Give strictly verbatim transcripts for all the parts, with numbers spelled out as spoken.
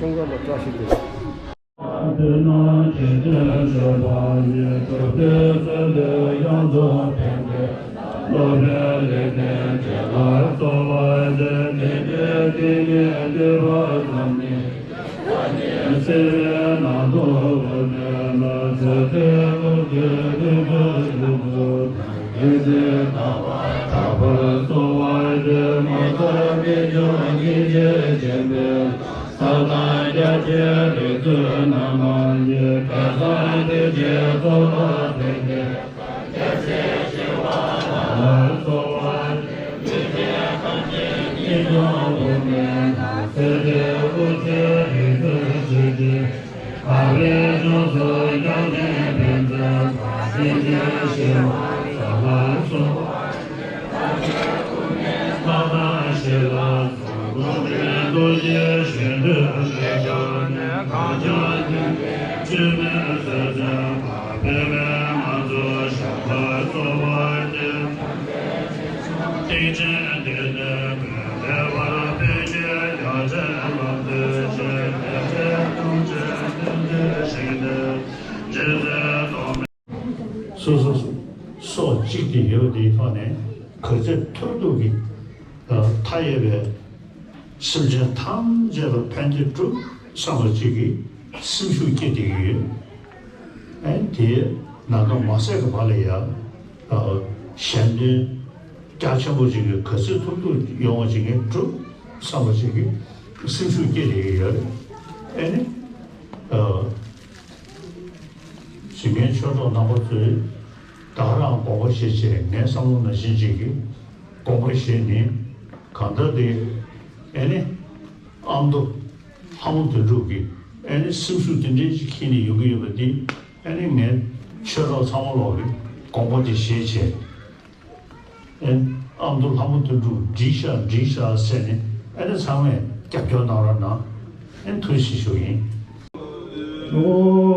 ཀུན་དགའ་ལ་བཀྲ་ཤིས་བདེ་ལེགས། དེ་ན་འཇིག་རྟེན་བྱེ་བ་ཉིད། གྲུབ་པའི་ཚུལ་དུ་ཡོངས་རྫོགས་ཕན་བདེ། སློབ་པའི་ལེགས་ལྡན་འབྲས་ལ་གསོལ་བ་འདེབས། དེ་འདྲའི་དེ་ཉིད་བསྟོད་པ་ཙམ་ཉིད། ཚེ་རབས་ནང་དུ་འོད་མའི་ལུས། ཚེ་འདས་ལོ་ཀའི་དུས་སུ་ཡོངས་སུ་དག་པ་དག་པར་གསོལ་བ་འདེབས། མ་ཚང་མི་འབྱུང་སྙིང་རྗེ་ཆེན་པོས། ས་དང་རྒྱ་ཆེ་རིགས་ཚོགས་རྣམས་ཀྱི། དགེ་སློང་ཐམས་ཅད་ཚོགས་ལ་ཕན་བདེ། སོ་སོ་སོ་སོ་གཅིག་དེ་ཡོད་པའི་ཐོག་ནས་ག་ཚོད་ཐུབ་ཐུབ་ཀྱིས་མཐའ་ཡས་པའི་སེམས་ཅན་ཐམས་ཅད་ལ་ཕན་བདེ་སྒྲུབ་བསམ་པ་གཅིག་གིས་སེམས་ཤུགས་སྐྱེད་བསྡད་ཀྱི་ཡོད། ཨེ་དེ་ནམ་མཁའ་མ་ཟད་ཀྱི་བར་ལ་ཡང་གཞན་དོན་རྒྱ་ཆེན་པོ་ཅིག་གིས་ག་ཚོད་ཐུབ་ཐུབ་ཡོང་བ་ཅིག་ངས་སྒྲུབ་བསམ་པ་ཅིག་གིས་སེམས་ཤུགས་སྐྱེད་བསྡད་ཀྱི་ཡོད། ཨེ་ནི། གཞིས་ཀའི་ཆོས་གྲོགས་རྣམ་པ་ཚོས་ད་ག་རང་དགོངས་པ་བཞེས་བྱས། ངའི་བསམ་བློ་ནང་བཞིན་ཅིག་གིས་དགོངས་པ་བཞེས་ནས། གང་ལྟར་དེ་ཨེ་ནི་ཨ་མདོ་ལྷ་མོ་དོན་གྲུབ་ཀྱིས་ཨེ་ནི་སེམས་ཤུགས་དེ་འདྲའི་ཅིག་འཁྱེར་ནས་ཡོང་གི་ཡོད་པ་འདི། ཨེ་ནི་ངའི་ཆོས་གྲོགས་ཚང་མ་ལོག་གིས་དགོངས་པ་དེ་བཞེས་བྱས། ཨེ་ཨ་མདོ་ལྷ་མོ་དོན་གྲུབ་འགྲིག་ཤག་འགྲིག་ཤག་ཟེར་ནས། ཨེ་ནི་ཚང་མས་རྒྱབ་སྐྱོར་གནང་རོགས་གནང་། ཨེ་ཐུགས་རྗེ་ཆེ་ཞུ་ཡིན། ཤོ་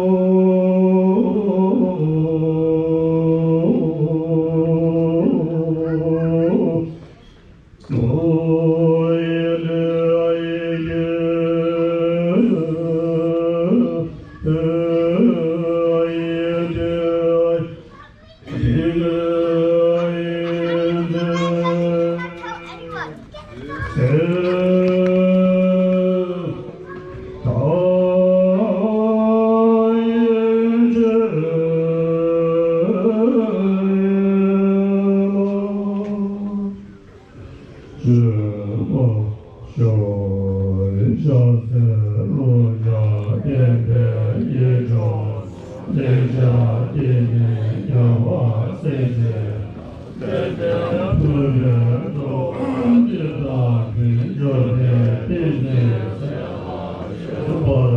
ཤ་ཟེར་ལོ་ཡ་བསྟན་པའི་ཡིད་འཕྲོག་ལེགས་སྦྱར་སྐྱེ་མེད་རྒྱལ་བ་སྲས་བཅས། བསྟན་པའི་ཕུར་པའི་ཐོག་འདི་དག་ཀུན་འབྱོར་པའི་བསྟན་འཛིན་གསལ་བར་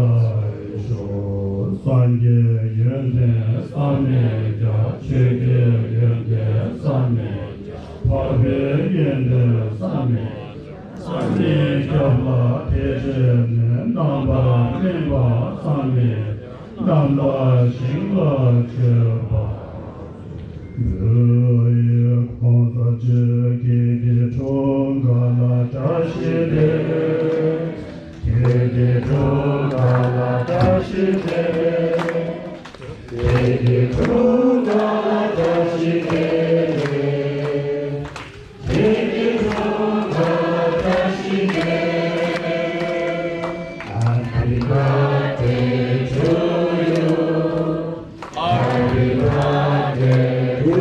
ཤོག། སངས་རྒྱས་ཡོན་ཏན་བསམ་མི་ཁྱབ། ཆོས་ཀྱི་ཡོན་ཏན་བསམ་མི་ཁྱབ། འཕགས་པའི་ཡོན་ཏན་བསམ་མི་ཁྱབ། བསམ་མི་ཁྱབ་པ་དེ་འདྲས་ནི། རྣམ་པར་སྨིན་པ་བསམ་མི་ཁྱབ། རྣམ་དག་ཞིང་ལ་སྤྱོད་པ། ཡི་གོང་ས་ཆེ་ཀིརྟི་ཀྲུང་ག་ལ་བཀྲ་ཤིས་བདེ་ལེགས། ཀིརྟི་ཀྲུང་ག་ལ་བཀྲ་ཤིས་བདེ་ལེགས། ཀིརྟི་ཀྲུང་ག་ལ་བཀྲ་ཤིས་བདེ་ལེགས། ཀིརྟི་ཀྲུང་ག་ལ་བཀྲ་ཤིས་བདེ་ལེགས། Happy birthday to you. Happy birthday to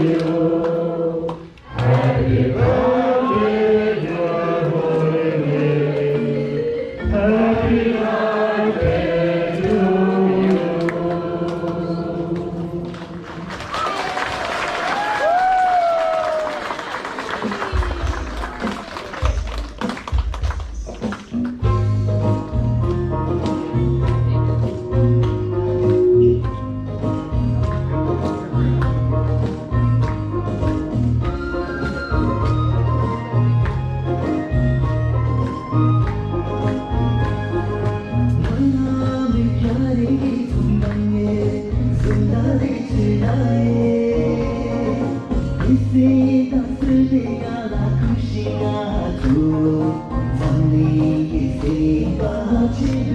you. Happy birthday, dear Holy. Happy birthday to you.